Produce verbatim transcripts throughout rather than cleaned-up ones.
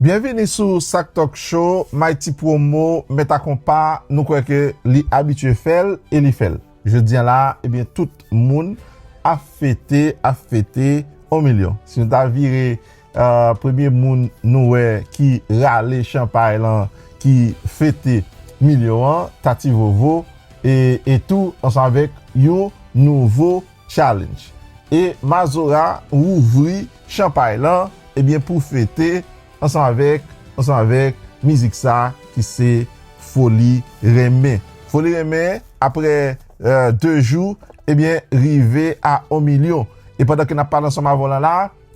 Byenvini sou Sak Talk Show, Mighty Promo, Mèt a Konpa, nou kwè ke li abitye fè l e li fè l. Jodi a la, ebyen, tout moun ap fete, ap fete yon milyon. Si nou ta vire, euh, premye moun nou wè ki rale chanpay lan, ki fete milyon an, Tati Vovo, e, e tou ansanm avèk yon nouvo challenge. E Mazora ouvri chanpay lan, ebyen, pou fete ansanm avèk, ansanm avèk mizik sa ki se Foli Renmen. Foli Renmen, apre, euh, de jou, ebyen, rive a yon milyon. E pandan ke n ap pale ansanm avè w la la,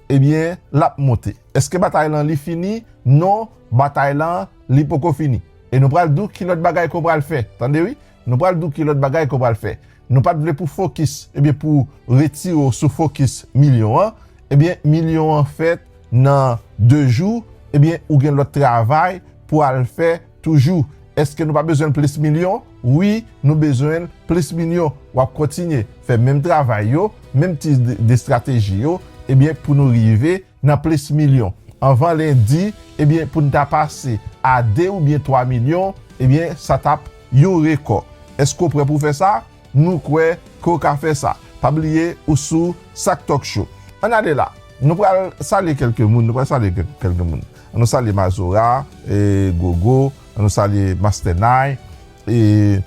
ebyen, l ap monte. Èske batay lan li fini? Non, batay lan li poko fini. E nou pral di w ki lòt bagay ke w pral fè. Tande wi, nou pral di w ki lòt bagay ke w pral fè. Nou pa t vle pou fokis, ebyen, pou retire w sou fokis milyon an. Ebyen, milyon an fèt nan de jou, ebyen, ou gen lòt travay pou al fè toujou. Èske nou pa bezwen plis milyon? Wi, nou bezwen plis milyon. W ap kontinye fè menm travay yo, menm ti de, de estrateji yo, ebyen, pou nou rive nan plis milyon. Anvan lendi, ebyen, pou n ta pase a de oubyen twa milyon, ebyen, sa t ap yon rekò. Èske w prè pou fè sa? Nou kwè ke w ka fè sa. Pa bliye, ou sou Sak Talk Show. Ann ale la. Nou pral salye kèlke moun, nou pral salye kèl-, kèlke moun. Ann nou salye Mazora, e, Gogo, ann nou salye Master Nine, e,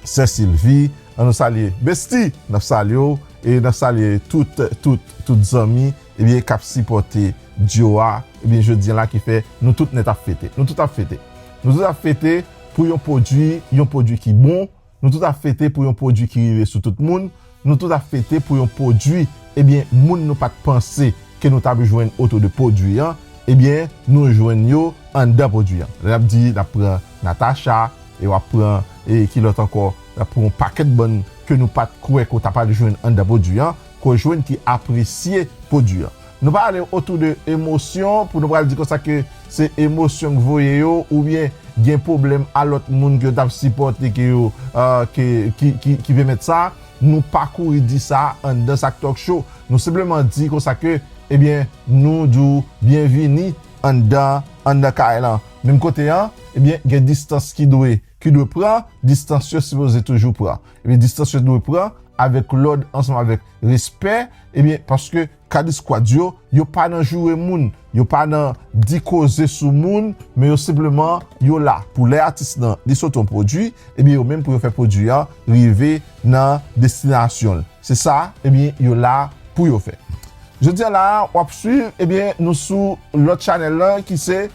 Sè Sylvie, ann nou salye Besti, n ap salye w, e n ap salye tout, tout, tout zanmi, ebyen, k ap sipòte duo a, ebyen, jodi a la ki fè nou tout nèt ap fete. Nou tout ap fete. Nou tout ap fete pou yon pwodui, yon pwodui ki bon, nou tout ap fete pou yon pwodui ki rive sou tout moun, nou tout ap fete pou yon pwodui, ebyen, moun nou pa t panse ke nou t ap jwenn otou de pwodui an, ebyen, nou jwenn yo anndan pwodui an. Lè n ap di, n ap pran Natacha, e w ap pran, e ki lòt ankò, n ap pran yon pakèt bann ke nou pa t kwè ke w ta pral jwenn anndan pwodui an, ke w jwenn ki apresye pwodui an. Nou pa ale otou de emosyon pou nou pral di konsa ke se emosyon k voye yo, oubyen gen pwoblèm a lòt moun ke yo t ap sipòte ke yo, euh, ke, ki, ki, ki pèmèt sa. Nou pa kouri di sa anndan Sak Talk Show. Nou senpleman di konsa ke, ebyen, nou di w byenvini anndan, anndan kay lan. Menm kote an, ebyen, gen distans ki dwe, ki dwe pran, distans yo sipoze toujou pran. Ebyen, distans yo dwe pran avèk lòd ansanm avèk respè, ebyen, paske Kadiskwad yo, yo pa nan joure moun, yo pa nan di koze sou moun, men yo senpleman, yo la pou lè atis lan, li sot yon pwodui, ebyen, yo menm pou yo fè pwodui an rive nan destinasyon l. Se sa, ebyen, yo la pou yo fè. Jodi a la, w ap swiv, ebyen, nou sou lòt chanèl lan ki se,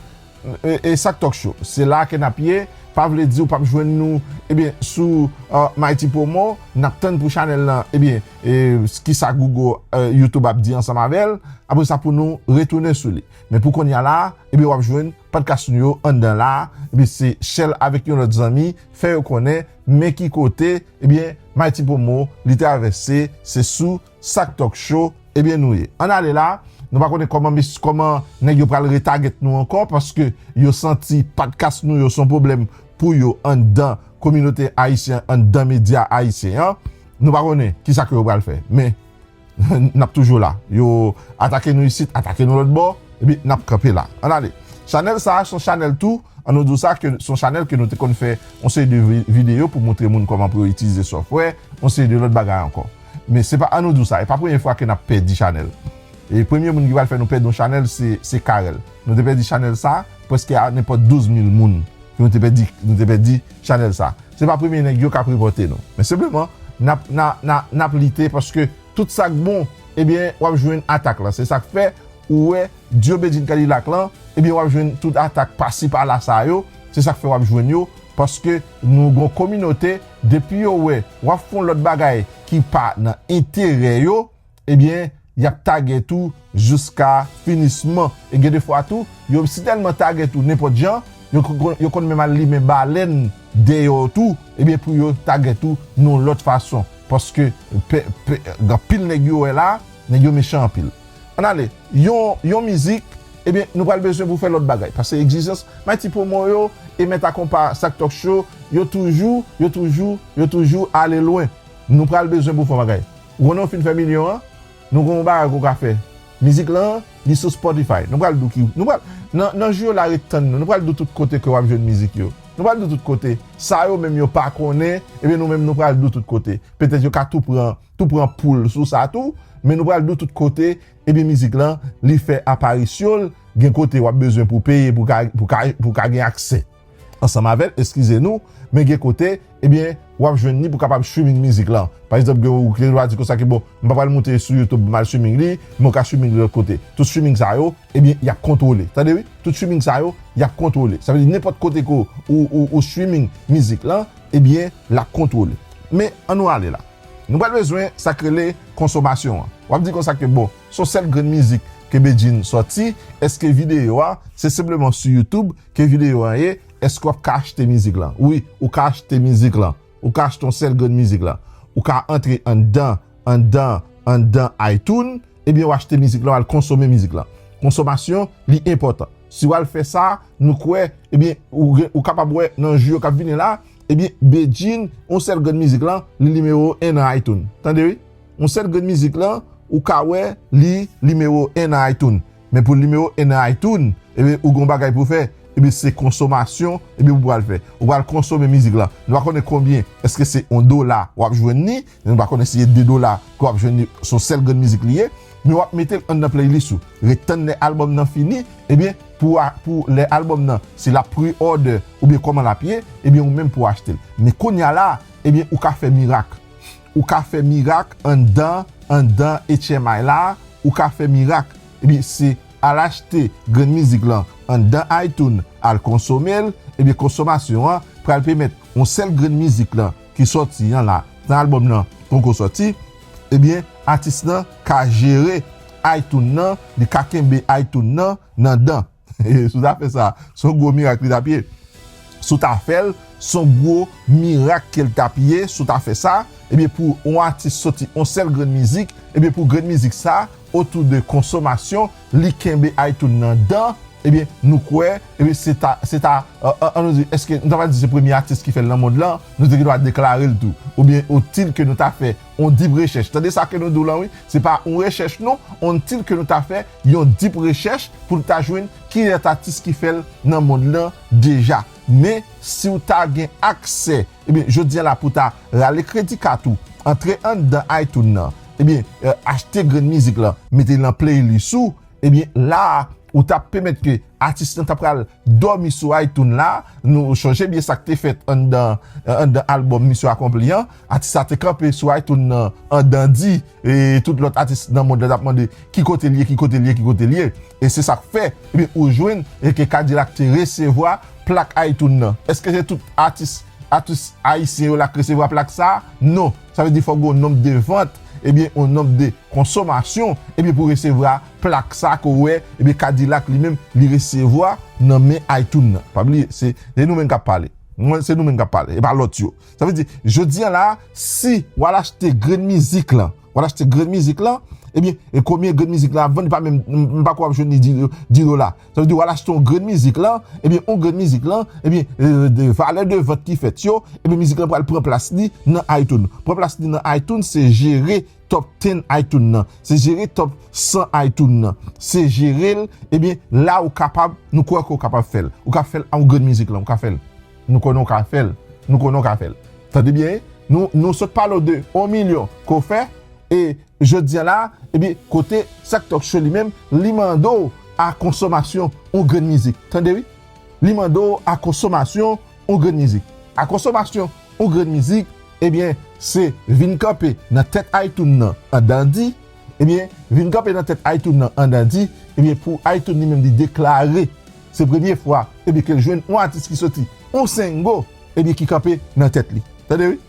e, e Sak Talk Show. Se la ke n ap ye. Pa vle di w p ap jwenn nou, ebyen, sou, euh, Mighty Promo. N ap tann pou chanèl lan, ebyen, e, kisa Google, euh, YouTube ap di ansanm avè l. Apre sa, pou nou retounen sou li. Men pou kounye a la, ebyen, w ap jwenn podcast nou yo anndan la. Ebyen, se share avèk yon lòt zanmi, fè yo konnen, men ki kote, ebyen, Mighty Promo, li travèse, se sou Sak Talk Show, ebyen, nou ye. Ann ale la, nou pa konnen kòman mis-, kòman nèg yo pral retarget nou ankò, paske yo santi podcast nou yo se yon pwoblèm pou yo anndan kominote ayisyen, anndan medya ayisyen an. Nou pa konnen kisa ke yo pral fè. Men, n ap toujou la. Yo atake nou isit, atake nou lòt bò, epi n ap kanpe la. Ann ale. Chanèl sa a se yon chanèl tou, ann nou di w sa, ke se yon chanèl ke nou te konn fè yon seri de vi-, videyo pou montre moun kòman pou yo itilize software, yon seri de lòt bagay ankò. Men se pa, ann nou di w sa, e pa premye fwa ke n ap pèdi chanèl. E premye moun ki pral fè nou pèdi yon chanèl, se, se Carel. Nou te pèdi chanèl sa, prèske a nenpòt douz mil moun. Ke nou te pèdi, nou te pèdi chanèl sa. Se pa premye nèg yo k ap repòte nou. Men senpleman, n ap, n a, n a, n ap lite paske tout sa k bon, ebyen, w ap jwenn atak la. Se sa k fè, ou wè, Dieu bénit Cadillac lan, ebyen, w ap jwenn tout atak pasi pala sa yo. Se sa k fè w ap jwenn yo, paske nou gon kominote, depi yo wè w ap fè yon lòt bagay ki pa nan enterè yo, ebyen, y ap target ou jiska finisman. E gen de fwa tou, yo si tèlman target ou nenpòt jan, yo, yo, yo konn menm al limen balèn dèyè w tou, ebyen, pou yo target ou nan yon lòt fason. Paske pe, pe, gen anpil nèg yo wè la, nèg yo mechan anpil. Ann ale, yon, yon mizik, ebyen, nou pral bezwen pou fè lòt bagay. Paske egzijans Mighty Promo yo e Mèt a Konpa Sak Talk Show, yo toujou, yo toujou, yo toujou ale lwen. Nou pral bezwen pou fè yon bagay. Ou konnen w fin fè milyon an, nou gon yon bagay ke w ka fè. Mizik lan, li sou Spotify. Nou pral di w ki, nou pral, nan, nan jou yo la, ret tann nou. Nou pral di w tout kote ke w ap jwenn mizik yo. Nou pral di w tout kote. Sa yo menm yo pa konnen, ebyen nou menm nou pral di w tout kote. Petèt yo ka tou pran, tou pran poul sou sa tou, men nou pral di w tout kote, ebyen mizik lan, li fè aparisyon l, gen kote w ap bezwen pou peye, pou ka, pou ka, pou ka gen aksè ansanm avè l, eskize nou, men gen kote, ebyen, w ap jwenn li pou kapab streaming mizik lan. Pa egzanp, gen ou ki va di konsa ke, bon, m pa pral moute sou YouTube, m al streaming li, men ou ka streaming li lòt kote. Tout streaming sa yo, ebyen, y ap kontwole. Tande wi, tout streaming sa yo, y ap kontwole. Sa vle di, nenpòt kote ke ou, ou, ou streaming mizik lan, ebyen, l ap kontwole. Men, ann nou ale la. Nou pral bezwen sa k rele konsomasyon an. W ap di konsa ke, bon, se yon sèl grenn mizik ke Bedjine sòti, èske videyo a, se senpleman sou YouTube ke videyo a ye, èske w ap ka achte mizik lan? Wi, ou ka achte mizik lan. Ou ka achte yon sèl grenn mizik lan. Ou ka antre anndan, anndan, anndan iTunes, ebyen, w achte mizik lan, w al konsome mizik lan. Konsomasyon, li enpòtan. Si w al fè sa, nou kwè, ebyen, ou, gen- ou kapab wè nan jou yo k ap vini la, ebyen, Bedjine, yon sèl grenn mizik lan, li nimewo en nan iTunes. Tande wi? Yon sèl grenn mizik lan, ou ka wè li nimewo en nan iTunes. Men pou l nimewo en nan iTunes, ebyen, ou gen yon bagay pou w fè. Ebyen, se konsomasyon, ebyen, ou pral fè. Ou pral konsome mizik lan. Nou pa konnen konbyen, èske se yon dola w ap jwenn li, nou pa konnen si se de dola ke w ap jwenn li, se yon sèl grenn mizik li ye, men w ap mete l anndan playlist ou. Ret tann lè albòm nan fini, ebyen, pou a- pou lè albòm nan, si l ap pre-order oubyen kòman l ap ye, ebyen, ou menm pou w achte l. Men kounye a la, ebyen, ou ka fè mirak. Ou ka fè mirak anndan, anndan H M I la, ou ka fè mirak. Ebyen, se al achte grenn mizik lan anndan iTunes, al konsome l, ebyen, konsomasyon an pral pèmèt yon sèl grenn mizik lan ki sòti an la, nan albòm nan poko sòti, ebyen, atis lan ka jere iTunes nan, li ka kenbe iTunes nan nan dan. Si w ta fè sa, se yon gwo mirak li t ap ye. Si w ta fè l, se yon gwo mirak ke l t ap ye, si w ta fè sa, ebyen, pou yon atis sòti yon sèl grenn mizik, ebyen, pou grenn mizik sa, otou de konsomasyon, li kenbe iTunes nan dan, ebyen, nou kwè, ebyen, se ta, se ta, euh, euh, ann nou di, èske nou ta pral di se premye atis ki fè l nan mond lan, nou te gen dwa deklare l tou. Oubyen, otil ke nou ta fè yon deep rechèch. Tande sa ke nou di w lan, wi. Se pa yon rechèch, non, yon otil ke nou ta fè, yon deep rechèch pou nou ta jwenn kilès atis ki fè l nan mond lan deja. Men, si w ta gen aksè, ebyen, jodi a la pou w ta rale kredi kat ou, antre anndan iTunes nan, ebyen, euh, achte grenn mizik lan, mete l nan playlist ou, ebyen, la a, ou t ap pèmèt ke atis lan ta pral dòmi sou iTunes la. Nou sonje byen sa k te fèt anndan, anndan albòm Mission Accomplie an. Atis la te kanpe sou iTunes nan, anndan di, e tout lòt atis nan mond lan t ap mande ki kote l ye, ki kote l ye, ki kote l ye. E se sa k fè, ebyen, ou jwenn, e ke K-Dilak te resevwa plak iTunes nan. Èske se tout atis, atis ayisyen yo la k resevwa plak sa a? Non. Sa vle di fòk gen yon nonb de vant, ebyen, yon nonb de konsomasyon, ebyen, pou resevwa plak sa ke w wè, ebyen, K-Dilak li menm, li resevwa nan men iTunes nan. Pa bliye, se, se nou menm k ap pale. Mwen, se nou menm k ap pale, e pa lòt yo. Sa vle di, jodi a la, si w al achte grenn mizik lan, w al achte grenn mizik lan, ebyen, e konbyen grenn mizik lan ap vann, li pa menm, m, m pa kwè w ap jwenn li di, di dola. Sa vle di, w al achte yon grenn mizik lan, ebyen, yon grenn mizik lan, ebyen, e, de, valè de vant ki fèt yo, ebyen, mizik lan pral pran plas li nan iTunes. Pran plas li nan iTunes, se jere top ten iTunes nan. Se jere top san iTunes nan. Se jere l, ebyen, la ou kapab, nou kwè ke w kapab fè l. Ou ka fè l a yon grenn mizik lan, ou ka fè l. Nou konnen w ka fè l. Nou konnen w ka fè l. Tande byen, wi. Nou, nou sot pale w de yon milyon ke w fè, e jodi a la, ebyen, kote Sak Talk Show li menm, li mande w a konsomasyon yon grenn mizik. Tande, wi. Li mande w a konsomasyon yon grenn mizik. A konsomasyon yon grenn mizik, ebyen, se vin kanpe nan tèt iTunes nan anndan di, ebyen, vin kanpe nan tèt iTunes nan anndan di, ebyen, pou iTunes li menm li deklare se premye fwa, ebyen, ke l jwenn yon atis ki soti yon single, ebyen, ki kanpe nan tèt li. Tande, wi.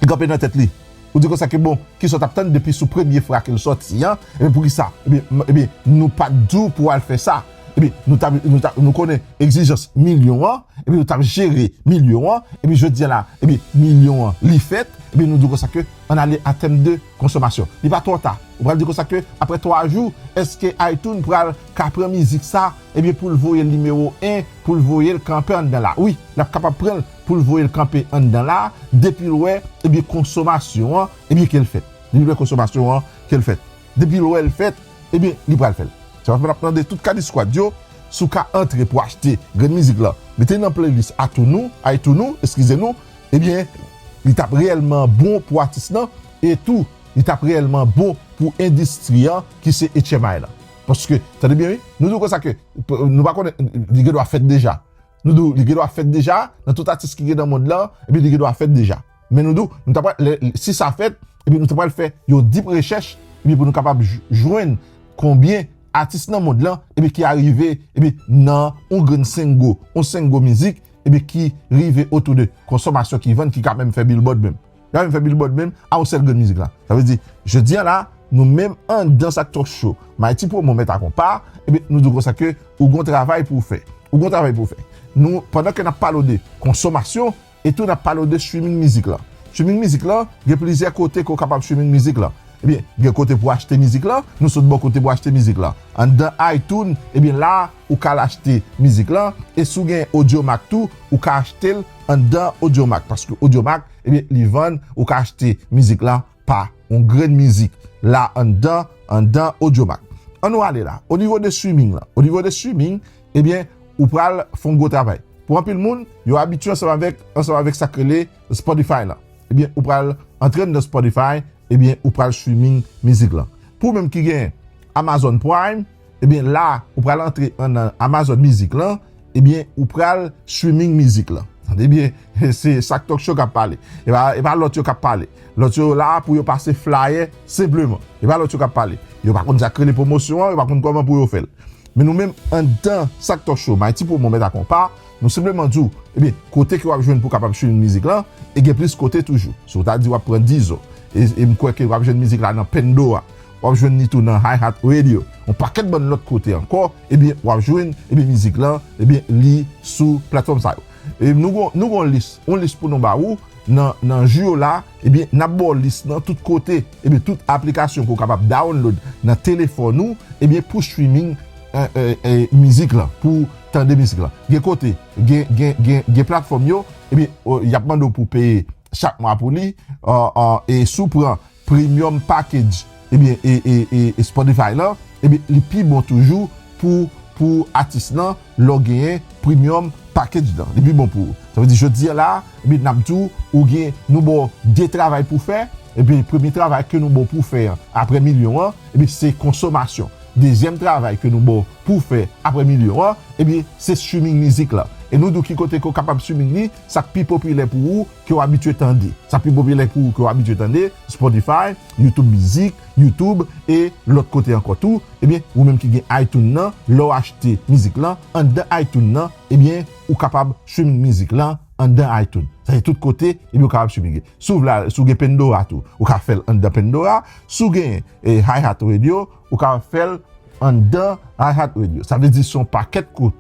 Li kanpe nan tèt li. Ou di konsa ke, bon, kisa w t ap tann depi sou premye fwa ke l sòti an, ebyen, poukisa? Ebyen, m, ebyen, nou pa t di w pou w al fè sa. Ebyen, nou t ap, nou t ap, nou konnen egzijans milyon an, ebyen, nou t ap jere milyon an, ebyen, jodi a la, ebyen, milyon an, li fèt, ebyen, nou di w konsa ke ann ale an tèm de konsomasyon. Li pa twò ta. Ou pral di konsa ke, apre twa jou, èske iTunes pral ka pran mizik sa, ebyen, pou l voye l nimewo en, pou l voye l kanpe anndan la? Wi, l ap kapab pran l pou l voye l kanpe anndan la, depi l wè, ebyen, konsomasyon an, ebyen, ke l fèt. Depi l wè konsomasyon an, ke l fèt. Depi l wè l fèt, ebyen, li pral fè l. Se pa fè n ap tande tout Kadi Squad yo, si w ka antre pou achte grenn mizik lan, mete nan playlist iTunes ou, iTunes ou, eskize nou, ebyen, li t ap reyèlman bon pou atis lan, e tou, li t ap reyèlman bon pou endistri an ki se H M I lan. Paske, tande byen wi, nou di w konsa ke, p-, nou pa konnen, li gen dwa fèt deja. Nou di w, li gen dwa fèt deja, nan tout atis ki gen nan mond lan, epi li gen dwa fèt deja. Men nou di w, nou ta pral, lè, si sa fèt, epi nou ta pral fè yon deep rechèch, epi pou nou kapab j-, jwenn konbyen atis nan mond lan, epi ki arive, epi nan yon grenn sengo, yon sengo mizik, epi ki rive otou de konsòmasyon ki vann, ki ka menm fè Billboard menm. Li pa menm fè Billboard menm, a yon sèl grenn mizik la. Sa vle di, jodi a la, nou menm anndan Sak Talk Show, Mighty Promo, Mèt a Konpa, epi nou di w konsa ke ou gon travay pou w fè. Ou gon travay pou w fè. Nou, pandan ke n ap pale w de konsòmasyon, e tou n ap pale w de streaming mizik lan. Streaming mizik lan, gen plizyè kote ke w kapab streaming mizik lan. Ebyen, gen kote pou w achte mizik lan, nou sot bò kote pou w achte mizik lan. Anndan iTunes, ebyen la, ou ka al achte mizik lan, e si w gen Audiomack tou, ou ka achte l anndan Audiomack, paske Audiomack, ebyen, li vann, ou ka achte mizik lan pa yon grenn mizik la anndan, anndan Audiomack. Ann nou ale la, o nivo de streaming lan, o nivo de streaming, ebyen, ou pral fè yon gwo travay. Pou anpil moun, yo abitye ansanm avèk, ansanm avèk sa k rele Spotify lan. Ebyen, ou pral antre anndan Spotify, ebyen, ou pral streaming mizik lan. Pou ou menm ki gen Amazon Prime, ebyen, la, ou pral antre anndan Amazon Music lan, ebyen, ou pral streaming mizik lan. Tande byen, se Sak Talk Show k ap pale. E pa, e pa lòt yo k ap pale. Lòt yo la pou yo pase flyer senpleman. E pa lòt yo k ap pale. Yo pa konn sa k rele pwomosyon an, yo pa konn kòman pou yo fè l. Men nou menm, anndan Sak Talk Show, Mighty Promo, Mèt a Konpa, nou senpleman di w, ebyen, kote ke w ap jwenn pou w kapab streaming mizik lan, e gen plis kote toujou. Si w ta di w ap pran Deezer, e, e m kwè ke w ap jwenn mizik la nan Pandora, w ap jwenn li tou nan iHeartRadio, yon pakèt bann lòt kote ankò, ebyen, w ap jwenn, ebyen, mizik lan, ebyen, li sou platfòm sa yo. E nou gon, nou gon lis, yon lis pou nou ba ou, nan, nan jou yo la, ebyen, n ap ba w lis nan tout kote, ebyen, tout aplikasyon ke w kapab download nan telefòn ou, ebyen, pou streaming, e, e, e, mizik lan, pou tande mizik lan. Gen kote, gen, gen, gen, gen platfòm yo, ebyen, o, y ap mande w pou peye chak mwa pou li, e, e, e si w pran premium package, ebyen, e, e, e, e Spotify lan, ebyen, li pi bon toujou pou, pou atis lan, lè w genyen premium package lan. Li pi bon pou ou. Sa vle di, jodi a la, ebyen, n ap di w, ou gen, nou ba w de travay pou fè, ebyen, premye travay ke nou ba w pou fè an, apre milyon an, ebyen, se konsòmasyon. Dezyèm travay ke nou ba w pou fè apre milyon an, ebyen, se streaming mizik lan. E nou di w ki kote ke w kapab streaming li, sa k pi popilè pou ou, ke w abitye tande. Sa k pi popilè pou ou, ke w abitye tande, Spotify, YouTube Music, YouTube, e lòt kote ankò tou, ebyen, ou menm ki gen iTunes lan, lè w achte mizik lan, anndan iTunes lan, ebyen, ou kapab streaming mizik lan anndan iTunes. Sa se tout kote, ebyen, ou kapab streaming. Si w vle, si w gen Pandora tou, ou ka fè l anndan Pandora. Si w gen, e, iHeartRadio, ou ka fè l anndan iHeartRadio. Sa vle di se yon pakèt ko-,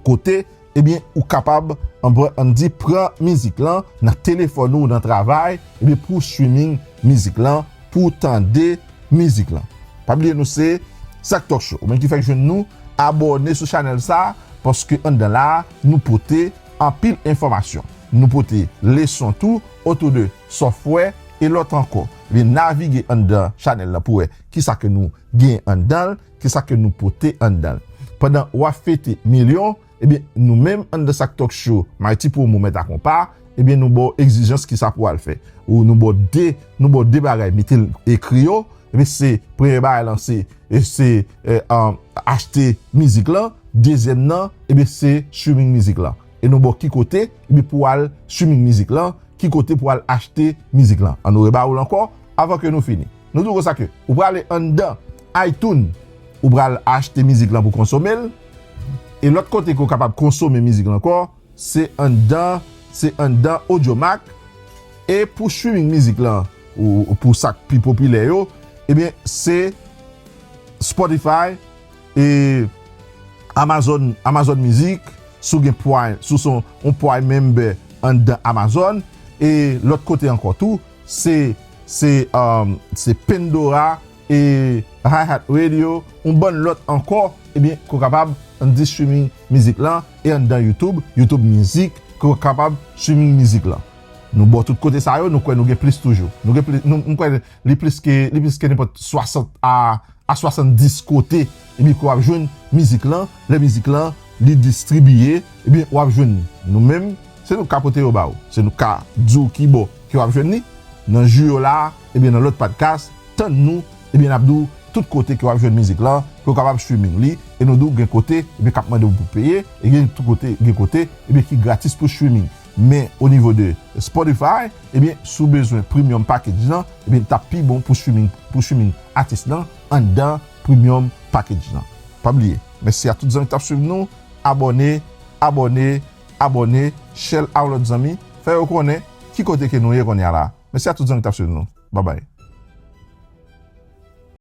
kote, ebyen, ou kapab, ann, ann di, pran mizik lan nan telefòn ou, nan travay, ebyen, pou streaming mizik lan, pou tande mizik lan. Pa bliye nou se Sak Talk Show. Ou menm ki fèk jwenn nou, abòne sou chanèl sa, paske anndan la, nou pote anpil enfòmasyon. Nou pote leson tou otou de software e lòt ankò. Ebyen, navige anndan chanèl la pou wè kisa ke nou gen anndan l, kisa ke nou pote anndan l. Pandan w ap fete milyon, ebyen, nou menm anndan Sak Talk Show, Mighty Promo, Mèt a Konpa, ebyen, nou ba w egzijans kisa pou w al fè. Ou nou ba w de, nou ba w de bagay, mete l ekri yo, ebyen, se premye bagay lan, se, e se, e, um, achte mizik lan, dezyèm nan, ebyen, se streaming mizik lan. E nou ba w ki kote, ebyen, pou w al streaming mizik lan, ki kote pou w al achte mizik lan. Ann nou reba w l ankò, avan ke nou fini. Nou di w konsa ke ou prale anndan iTunes, ou pral achte mizik lan pou konsome l, e lòt kote ke w kapab konsome mizik lan ankò, se anndan, se anndan Audiomack, e pou streaming mizik lan, ou, ou pou sa k pi popilè yo, ebyen, se Spotify, e Amazon, Amazon Music, si w gen Prime, si w se yon, yon Prime member anndan Amazon, e lòt kote ankò tou, se, se, um, se Pandora, e iHeartRadio, yon bann lòt ankò, ebyen, ke w kapab ann di streaming mizik lan, e anndan YouTube, YouTube Music, ke w kapab streaming mizik lan. Nou ba w tout kote sa yo, nou kwè nou gen plis toujou. Nou gen plis, nou, m kwè li plis ke, li plis ke nenpòt swasant a, swasanndis kote, ebyen, ke w ap jwenn mizik lan, lè mizik lan, li distribiye, ebyen, w ap jwenn li. Nou menm, se nou k ka pote yo ba w. Se nou k ka di w ki bò ke w ap jwenn li. Nan jou yo la, ebyen, nan lòt podcast, tann nou, ebyen, n ap di w tout kote ke w ap jwenn mizik lan, ke w kapab streaming li, e nou di w gen kote, ebyen, k ap mande w pou peye, e gen tout kote, gen kote, ebyen, ki gratis pou streaming. Men, o nivo de Spotify, ebyen, si w bezwen premium package lan, ebyen, t ap pi bon pou streaming, pou streaming atis lan anndan premium package lan. Pa bliye, mèsi a tout zanmi k t ap swiv nou, abòne, abòne, abòne, share ak lòt zanmi, fè yo konnen ki kote ke nou ye kounye a la. Mèsi a tout zanmi k t ap swiv nou. Babay.